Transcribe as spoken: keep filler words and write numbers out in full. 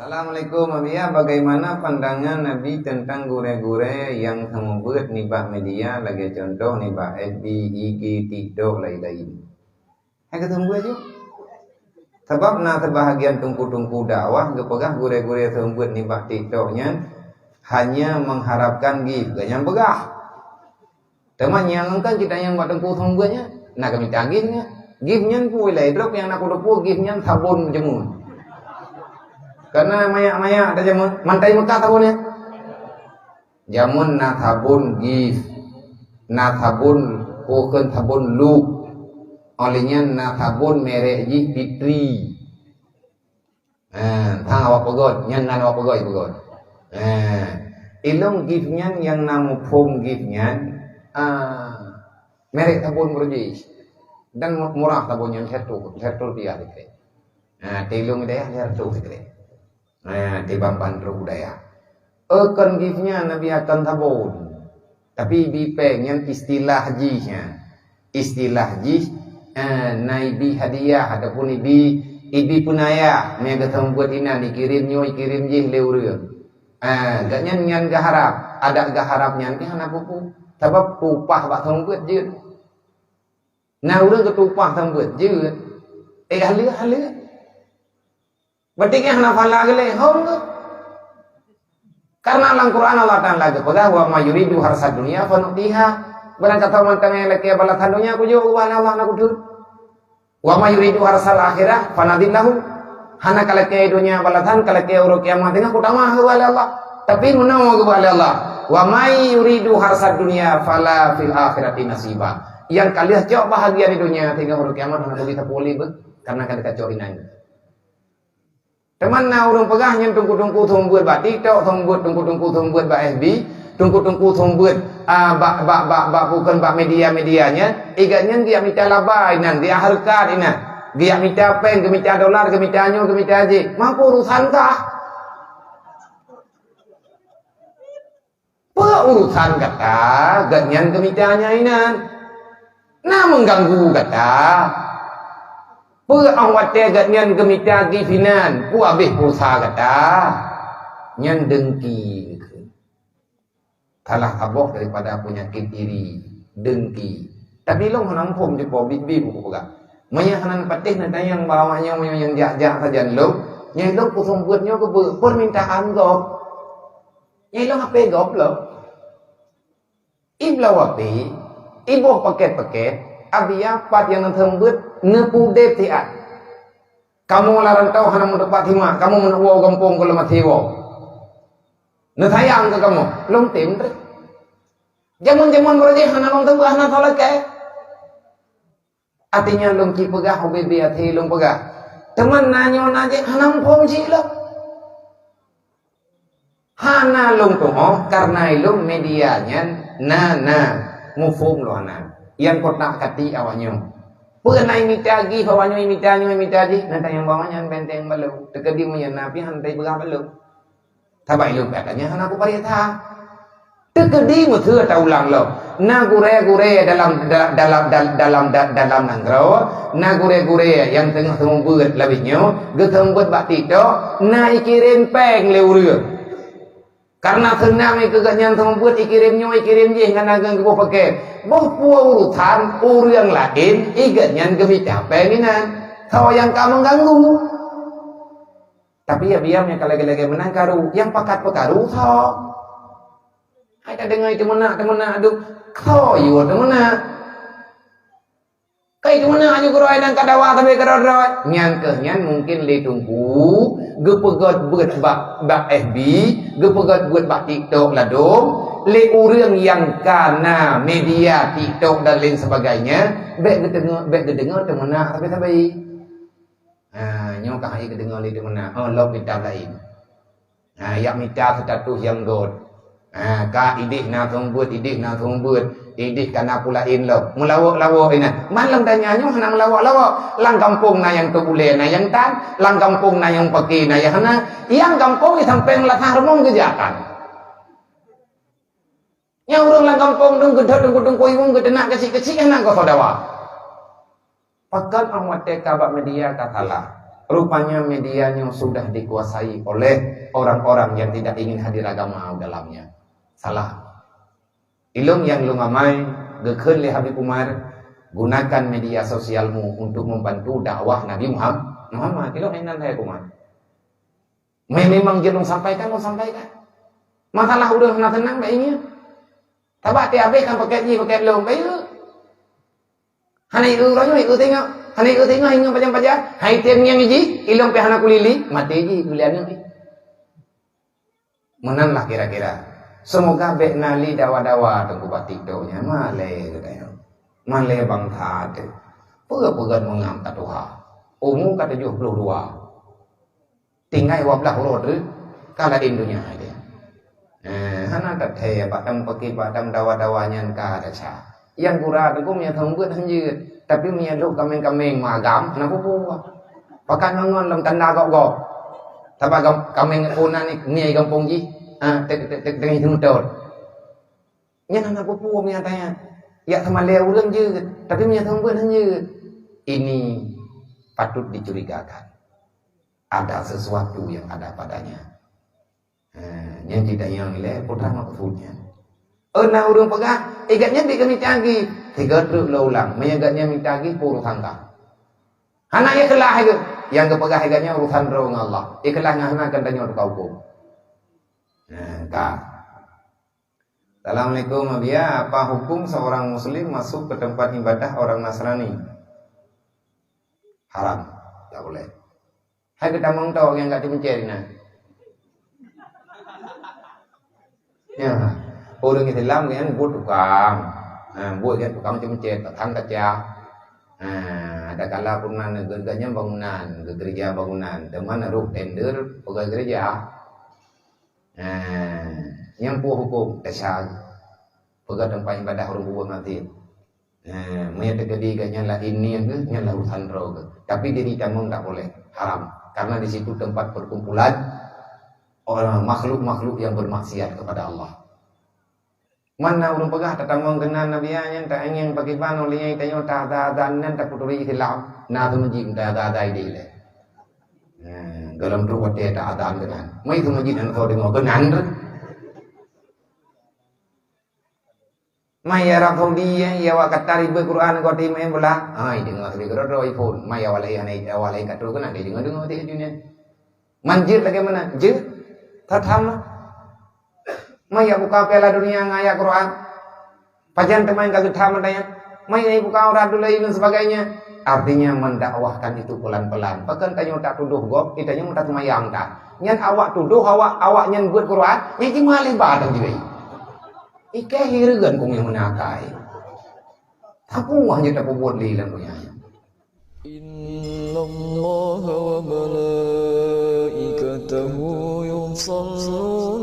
Assalamualaikum, Abiya. Bagaimana pandangan Abi tentang gurée-gurée nyang seumeubeuet nibak media, lagée contoh nibak F B, I G, TikTok, lain-lain? Hai ka seumeubeuet ju. Sabab na seubahagian teungku-teungku dakwah geupeugah gurée-gurée seumeubeuet nibak TikTok nyan hanya mengharapkan gift, ganyang peugah. Teuma nyang kan kita nyang buat teungku seumeubeuet nyan, na kami tagih nyan. Gift nyan pui lé, droe nyang na kuteupeu gift nyan sabon jeumun. Karena mayak-mayak dah jeumun, mantai Mekah sabon nyan. Jameun na sabon gift, na sabon, peue kheun, sabon Lux. Óh lheueh nyan na sabon merek jih Fitri. Ha, sang awak peugöt, nyan nan awak peugöt, peugöt. Ha, ilong gift nyan nyang na muphom gift nyan, ah, merek sabon Burjis. Dan mu-, murah sabon nyan, seratus, seratus rupiah sikrek. Ha, tilong deh, seratus sikrek. Ha, di Bamban Truk Daya. Oh, kon gift nyan Nabi akan sabon. Tapi ibi péng nyan istilah jih nyan. Istilah jih, eh, na ibi hadiah ataupun ibi, ibi peunayah. Meuga seumeubeuet inan, ikirém nyoe, ikirém jih lé ureuëng. Eh, gak nyan, nyan geuharap. Adak geuharap nyan kan hana peue-peue. Sabab tupah bak seumeubeuet jeuet. Na ureuëng geutupah seumeubeuet jeuet. Eh, haleuek-haleuek. Berarti kan hana pahala geuleh hom tu. Karena lam Quran Allah Taala geupeugah, "Wa may yuridu harsad dunya fanu'tiha." Barang kata mantang nyang lakée balasan donya, kujok ubak Allah na kuteut. "Wa may yuridu harsal akhirah fanadillahu." Hana kalakée donya balasan, kalakée uroe kiamat teungoh kutamah ubak Allah. Tapi meunoe ubak Allah. "Wa may yuridu harsad dunya fala fil akhirati nasiba." Yang kalian cok bahagia di dunia, teungoh uroe kiamat hana boleh tapulih beh, karena kan dekat cok inan. Teuma na ureuëng peugah nyan teungku-teungku seumeubeuet bak TikTok, seumeubeuet teungku-teungku seumeubeuet bak F B, teungku-teungku seumeubeuet, ah, bak, bak, bak, bak, bukan bak media-media nyan, igat nyan geujak mita laba inan, geujak hareukat inan, geujak mita péng, geumita dolar, geumita nyoe, geumita jih. Mampu urusan kah? Peue urusan gata, gobnyan geumita nyan inan? Na meuganggu gata? Peue óh watée gobnyan geumita gift inan, peue habéh pulsa gata? Nyan dengki. Salah saboh daripada peunyakét iri, dengki. Tapi lôn hana muphom dipo bi-, bi buku peugah. Meunyoe hana patéh neutanyong bak awaknyoe, meunyoe nyang jak-jak sajan lôn, nyan lôn kuseumeubeuet nyoe keubeue, peurmintaan gob. Nyan ilong hapé gob lom. Ibloe api, iboh pakét-pakét, abiya pat nyang neuseumeubeuet neupudeb siat. Kamoe lam rantau hana meutupat simak, kamoe meuneuk woe gampông keu leumaséh woe. Neusayang keu kamoe, lom tem treb. Jameun-jameun beurajih hana lom teubeue hana soe lakée. Artinya lôn ci peugah ubé-bé até lôn peugah. Teuma na nyoe na jih hana muphom cit lom. Hana lôn tuoh karna ilong media nyan na, na muphom lôn hana. Nyang kotak kati awaknyoe. Peue na imita jih, awaknyoe imita nyoe, imita jih, na tanyong bak awaknyan benteng balong. Teukeudi meunyoe na pih hana teupeugah balong. Sabab ilong pih katanya hana kuparéksa. Teukeudi meuseu taulang lom. Na gurée-gurée dalam, da-, dalam, dal-, dalam, da-, dalam nanggroe, na gurée-gurée nyang teungoh seumeubeuet labih nyoe, geuseumeubeuet bak TikTok, na ikirém péng lé ureuëng. Karna seunang keu gobnyan seumeubeuet ikirém nyoe, ikirém jih ngon ageueng geuboh pakét. Boh peue urusan ureuëng laén, i gobnyan geumita péng inan. Soe nyang ka meuganggu? Tapi ya biam nyang ka lagée-lagée meunan karu, nyang pakat peukaru soe? Hai tadeungoe teumeunak-teumeunak duek, soe yue teumeunak? Kai teumeunak nyoe keudroe nyang ka dawa sabe keudroe-droe. Nyan keuh nyan mungken lé teungku geupeugét beuet bak, bak F B, geupeugét beuet bak TikTok ladôm, lé ureuëng nyang ka na media TikTok dan lain sebagainya, bék geudeungoe, bék geudeungoe teumeunak sabe-sabe. Ha, nyoe ka hai geudeungoe lé teumeunak. Oh, lom kitab laén. Ha, yak mita status nyang göt. Ha, ka idéh na seumeubeuet, idéh na seumeubeuet, idéh ka na peue laén lom. Meulawok-lawok inan. Man lam danya nyoe hana meulawok-lawok. Lam gampông na nyang teuh ulée, na nyang tan. Lam gampông na nyang pake, na nyang hana. Nyang gampông di sampéng lasah rumoh geujak tan. Nyang ureuëng lam gampông dong geudhot dong kudong kuiwong geuteunak keuchik-keuchik hana goh saudara. Pakon óh watée ka bak media ka salah. Rupanya media nyoe sudah dikuasai oleh orang-orang yang tidak ingin hadir agama dalamnya. Salah. Ilong nyang lôn amai geukheun lé Habib Umar, gunakan media sosialmu untuk membantu dakwah Nabi Muham-, Muhammad. Ilong inan hai Umar. Me-, memang jeuet lôn sampaikan, lôn sampaikan. Masalah ureuëng hana seunang bak ingat. Tabak tiap abéh kan pakai jih, pakai lôn, baik. Hana ieu uroe nyoe, ieu teungoh. Hana ieu teungoh, ingat pajan-pajan. Hai tem nyang jih, ilong pih hana kulili, maté jih, kuliah nyoe. Meunan lah kira-kira. Semoga bék na lé dawa-dawa teungku batik do nyan. Malée geutanyoe. Malée bangsa teuh. Peue-peue meungam ka tuha. Umu ka tujoh ploh dua. Tinggai dua blaih uroe teuk ka laén donya hai dia. Eh, hana tathée bak dam pakit, bak dam dawa-dawa nyan ka desya. Nyang gura teungku meunyo thon beuet hanjeuet, tapi meunyo lhok kaméng-kaméng magam hana peue-peue. Pakat ngon-ngon lom tanda gok-gok. Sabab gam-, kaméng puna ni miai gampông jih, ha, tek-, tek-, tek-, teungoh teumeutôt. Nyan hana peue-peue meunyo tanya. Yak seumalée ureuëng jeuet, tapi meunyo thon beuet hanjeuet. Ini patut dicurigakan. Ada sesuatu yang ada padanya. Ha, nyan cit nyang ilée peue maksudnya. Oh, na ureuëng peugah, "Eh, gobnyan bit keu mita agi." Sigoe treuk lôn ulang, meunyo gobnyan mita agi, peue urusan kah? Hana ikhlas lagée. Nyang geupeugah gobnyan urusan droe ngon Allah. Ikhlas ngon hana kan tanyoe teuka huköm. Nah, ka. Assalamualaikum, Abiya. Apa hukum seorang muslim masuk ke tempat ibadah orang Nasrani? Haram. Tak boleh. Hai geutamong tho nyang ka teumencet inan. Ya, ureuëng Islam nyan buet tukang. Ha, buet nyan tukang teumencet, tukang kaca. Ha, ada kala pernah geureja bangunan, geureja bangunan. Teuma roh tender pegawai gereja. Ha, nyang peue huköm? Desya. Pegawai tempat ibadah ureuëng buet mati. Eh, meunyo teukeudi geuh nyan lah ini geuh, nyan lah urusan droe geuh. Tapi diri tamong tak boleh, haram. Karena di situ tempat perkumpulan orang makhluk-makhluk yang bermaksiat kepada Allah. Mana ureuëng peugah tatamong keunan Nabi nyan, ta ingat pakiban oleh nyan tanyoe ta-, ta-, ta-, nan taputuri Islam, na seumeuji ta-, ta-, ta-, ideh lé. Eh, dalam tu watée ta azan keunan. Mai seumeuji nan kau deungoe keunan tu. Mai ya Arab Saudi, ya, ya awak Qatar ibu Quran kau di main bola. Hai, deungoe tadi keudroe-droe iPhone. Mai ya walai hana, ya walai kat tu kena deungoe-deungoe tadi dunia. Man jeuet lagée mana? Jeuet. That hama. Mai ya buka Piala Dunia ngon ayat Quran. Pajan teuma ka geutham mandanya. Mai ya buka urat dulu dan sebagainya. Artinya mendakwahkan itu pelan-pelan. Bahkan tanyoe tak tuduh gob, kita nyoe tak semayang tak. Nyan awak tuduh, awak, awak nyan buet Quran, nyan cuma lebat dan juga. Ikei hireuen kong nyang meunakai. Tapuwah nyang tapeubuet lé lam donya nyoe. إن الله وملائكته يصلون